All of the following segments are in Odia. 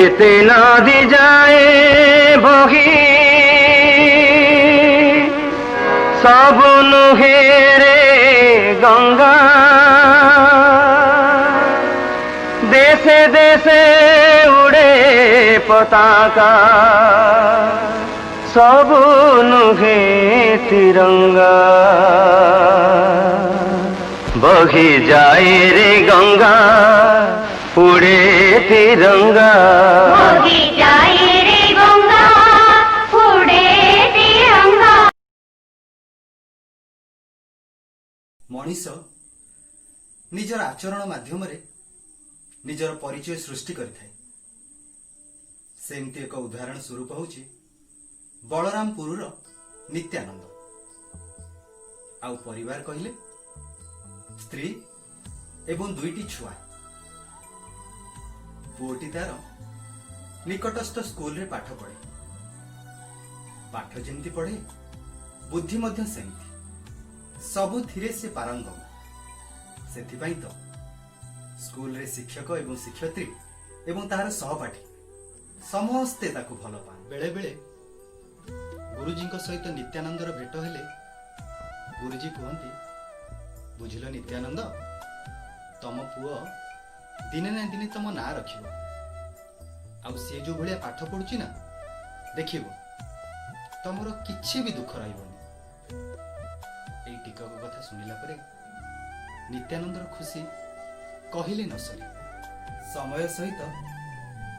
କେତେ ନଦୀ ଯାଏ ବହି, ସବୁ ନୁହେଁ ରେ ଗଙ୍ଗା। ଦେଶେ ଦେଶେ ଉଡ଼େ ପତାକା, ସବୁ ନୁହେଁ ତିରଙ୍ଗା। ବହି ଯାଏ ରେ ଗଙ୍ଗା, ଉଡ଼େ ତିରଙ୍ଗା। ବହି ଯାଏ ରେ ଗଙ୍ଗା, ଉଡ଼େ ତିରଙ୍ଗା। ମଣିଷ ନିଜର ଆଚରଣ ମାଧ୍ୟମରେ ନିଜର ପରିଚୟ ସୃଷ୍ଟି କରିଥାଏ। ସେମିତି ଏକ ଉଦାହରଣ ସ୍ୱରୂପ ହେଉଛି ବଳରାମପୁରର ନିତ୍ୟାନନ୍ଦ। ଆଉ ପରିବାର କହିଲେ ସ୍ତ୍ରୀ ଏବଂ ଦୁଇଟି ଛୁଆ। ପୁଅଟି ତାର ନିକଟସ୍ଥ ସ୍କୁଲରେ ପାଠ ପଢେ। ପାଠ ଯେମିତି ପଢେ, ବୁଦ୍ଧି ମଧ୍ୟ ସେମିତି। ସବୁଥିରେ ସେ ପାରଙ୍ଗମ। ସେଥିପାଇଁ ତ ସ୍କୁଲରେ ଶିକ୍ଷକ ଏବଂ ଶିକ୍ଷୟିତ୍ରୀ ଏବଂ ତାହାର ସହପାଠୀ ସମସ୍ତେ ତାକୁ ଭଲ ପାଆନ୍ତି। ବେଳେ ବେଳେ ଗୁରୁଜୀଙ୍କ ସହିତ ନିତ୍ୟାନନ୍ଦର ଭେଟ ହେଲେ ଗୁରୁଜୀ କୁହନ୍ତି, "ବୁଝିଲ ନିତ୍ୟାନନ୍ଦ, ତମ ପୁଅ ଦିନେ ନା ଦିନେ ତମ ନାଁ ରଖିବ। ଆଉ ସିଏ ଯୋଉ ଭଳିଆ ପାଠ ପଢୁଛି ନା, ଦେଖିବ ତମର କିଛି ବି ଦୁଃଖ ରହିବନି।" ଏଇ ଟିକକ କଥା ଶୁଣିଲା ପରେ ନିତ୍ୟାନନ୍ଦର ଖୁସି କହିଲେ ନ ସରେ। ସମୟ ସହିତ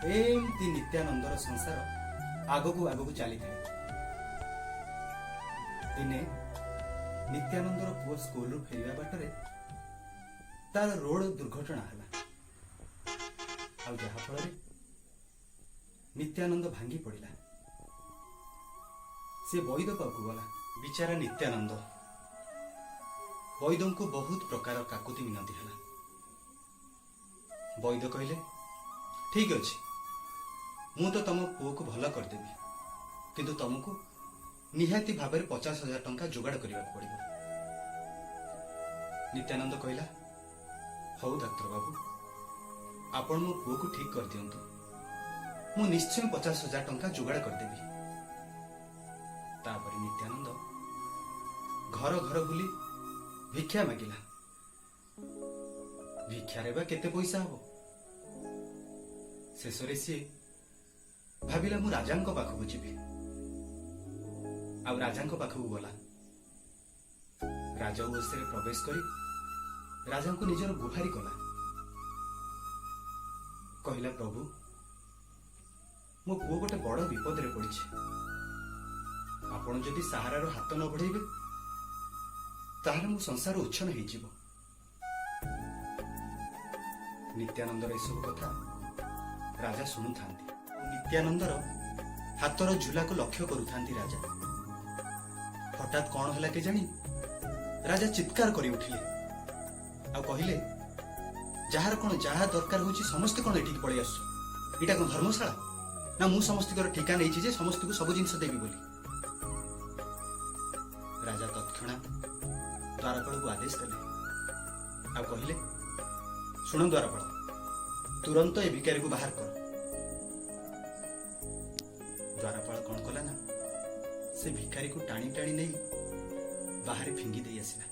ଏମିତି ନିତ୍ୟାନନ୍ଦର ସଂସାର ଆଗକୁ ଆଗକୁ ଚାଲିଥାଏ। ଦିନେ ନିତ୍ୟାନନ୍ଦର ପୁଅ ସ୍କୁଲରୁ ଫେରିବା ବାଟରେ ତାର ରୋଡ ଦୁର୍ଘଟଣା ହେଲା, ଆଉ ଯାହା ଫଳରେ ନିତ୍ୟାନନ୍ଦ ଭାଙ୍ଗି ପଡ଼ିଲା। ସେ ବୈଦ ପାଖକୁ ଗଲା। ବିଚାରା ନିତ୍ୟାନନ୍ଦ ବୈଦଙ୍କୁ ବହୁତ ପ୍ରକାର କାକୁତି ମିନତି ହେଲା। ବୈଦ କହିଲେ, "ଠିକ ଅଛି, ମୁଁ ତ ତମ ପୁଅକୁ ଭଲ କରିଦେବି, କିନ୍ତୁ ତମକୁ ନିହାତି ଭାବରେ 50,000 ଟଙ୍କା ଯୋଗାଡ଼ କରିବାକୁ ପଡ଼ିବ।" ନିତ୍ୟାନନ୍ଦ କହିଲା, "ହଉ ଡାକ୍ତର ବାବୁ, ଆପଣ ମୋ ପୁଅକୁ ଠିକ କରିଦିଅନ୍ତୁ, ମୁଁ ନିଶ୍ଚୟ 50,000 ଟଙ୍କା ଯୋଗାଡ଼ କରିଦେବି।" ତାପରେ ନିତ୍ୟାନନ୍ଦ ଘର ଘର ବୁଲି ଭିକ୍ଷା ମାଗିଲା। ଭିକ୍ଷାରେ ବା କେତେ ପଇସା ହବ? ଶେଷରେ ସିଏ ଭାବିଲା, ମୁଁ ରାଜାଙ୍କ ପାଖକୁ ଯିବି। ଆଉ ରାଜାଙ୍କ ପାଖକୁ ଗଲା। ରାଜ ଉଆସରେ ପ୍ରବେଶ କରି ରାଜାଙ୍କୁ ନିଜର ଗୁହାରି କଲା। କହିଲା, "ପ୍ରଭୁ, ମୋ ପୁଅ ଗୋଟେ ବଡ ବିପଦରେ ପଡିଛି। ଆପଣ ଯଦି ସାହାରାର ହାତ ନ ବଢେଇବେ, ତାହେଲେ ମୋ ସଂସାର ଉଚ୍ଛନ୍ନ ହେଇଯିବ।" ନିତ୍ୟାନନ୍ଦର ଏସବୁ କଥା ରାଜା ଶୁଣୁଥାନ୍ତି। ନିତ୍ୟାନନ୍ଦର ହାତର ଝୁଲାକୁ ଲକ୍ଷ୍ୟ କରୁଥାନ୍ତି ରାଜା। ହଠାତ୍ କଣ ହେଲା କେଜାଣି, ରାଜା ଚିତ୍କାର କରି ଉଠିଲେ ଆଉ କହିଲେ, "ଯାହାର କଣ ଯାହା ଦରକାର ହଉଛି, ସମସ୍ତେ କଣ ଏଠିକି ପଳେଇ ଆସୁଛ? ଏଇଟା କଣ ଧର୍ମଶାଳା ନା ମୁଁ ସମସ୍ତଙ୍କର ଠିକା ନେଇଛି ଯେ ସମସ୍ତଙ୍କୁ ସବୁ ଜିନିଷ ଦେବି ବୋଲି?" ରାଜା ତତ୍କ୍ଷଣାତ୍ ଦ୍ୱାରପାଳକୁ ଆଦେଶ ଦେଲେ ଆଉ କହିଲେ, "ଶୁଣ ଦ୍ୱାରପାଳ, ତୁରନ୍ତ ଏ ଭିକାରୀକୁ ବାହାର କର।" ଦ୍ୱାରପାଳ କଣ କଲା ନା, ସେ ଭିକାରୀକୁ ଟାଣି ଟାଣି ନେଇ ବାହାରେ ଫିଙ୍ଗି ଦେଇ ଆସିଲା।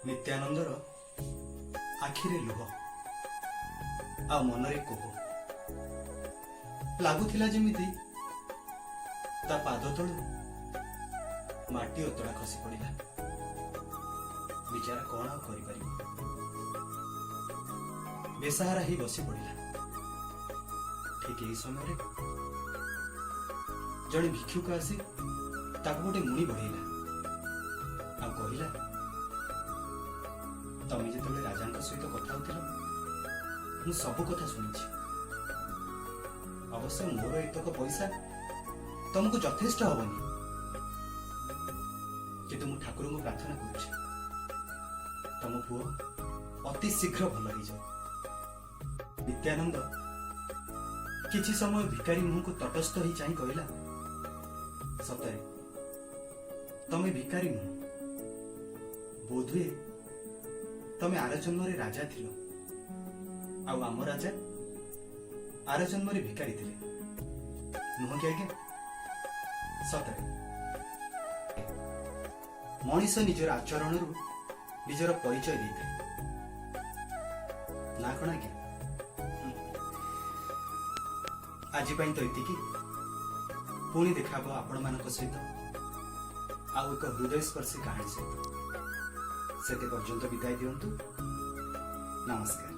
ନିତ୍ୟାନନ୍ଦର ଆଖିରେ ଲୁହ ଆଉ ମନରେ କୋହ। ଲାଗୁଥିଲା ଯେମିତି ତା ପାଦ ତଳୁ ମାଟି ଅତଡ଼ା ଖସି ପଡ଼ିଲା। ବିଚାରା କଣ ଆଉ କରିପାରିବ? ବେସାହାରା ହେଇ ବସି ପଡ଼ିଲା। ଠିକ ଏହି ସମୟରେ ଜଣେ ଭିକ୍ଷୁକ ଆସି ତାକୁ ଗୋଟେ ମୁଣି ବଢେଇଲା ଆଉ କହିଲା, "ତମେ ଯେତେବେଳେ ରାଜାଙ୍କ ସହିତ କଥା ହଉଥିଲ, ମୁଁ ସବୁ କଥା ଶୁଣିଛି। ଅବଶ୍ୟ ମୋର ଏତକ ପଇସା ତମକୁ ଯଥେଷ୍ଟ ହବନି, କିନ୍ତୁ ମୁଁ ଠାକୁରଙ୍କୁ ପ୍ରାର୍ଥନା କରୁଛି, ତମ ପୁଅ ଅତି ଶୀଘ୍ର ଭଲ ହେଇଯାଉ।" ନିତ୍ୟାନନ୍ଦ କିଛି ସମୟ ଭିକାରୀ ମୁହଁକୁ ତଟସ୍ଥ ହେଇ ଚାହିଁ କହିଲା, "ସତରେ ତମେ ଭିକାରୀ ନୁହଁ। ବୋଧହୁଏ ତମେ ଆର ଜନ୍ମରେ ରାଜା ଥିଲ ଆଉ ଆମ ରାଜା ଆର ଜନ୍ମରେ ଭିକାରୀ ଥିଲେ, ନୁହଁ କି ଆଜ୍ଞା? ସତରେ ମଣିଷ ନିଜର ଆଚରଣରୁ ନିଜର ପରିଚୟ ଦେଇଥାଏ ନା କଣ ଆଜ୍ଞା? ଆଜି ପାଇଁ ତ ଏତିକି। ପୁଣି ଦେଖାହବ ଆପଣମାନଙ୍କ ସହିତ ଆଉ ଏକ ହୃଦୟସ୍ପର୍ଶୀ କାହାଣୀ ସହିତ। ସେତେ ପର୍ଯ୍ୟନ୍ତ ବିଦାୟ ଦିଅନ୍ତୁ। ନମସ୍କାର।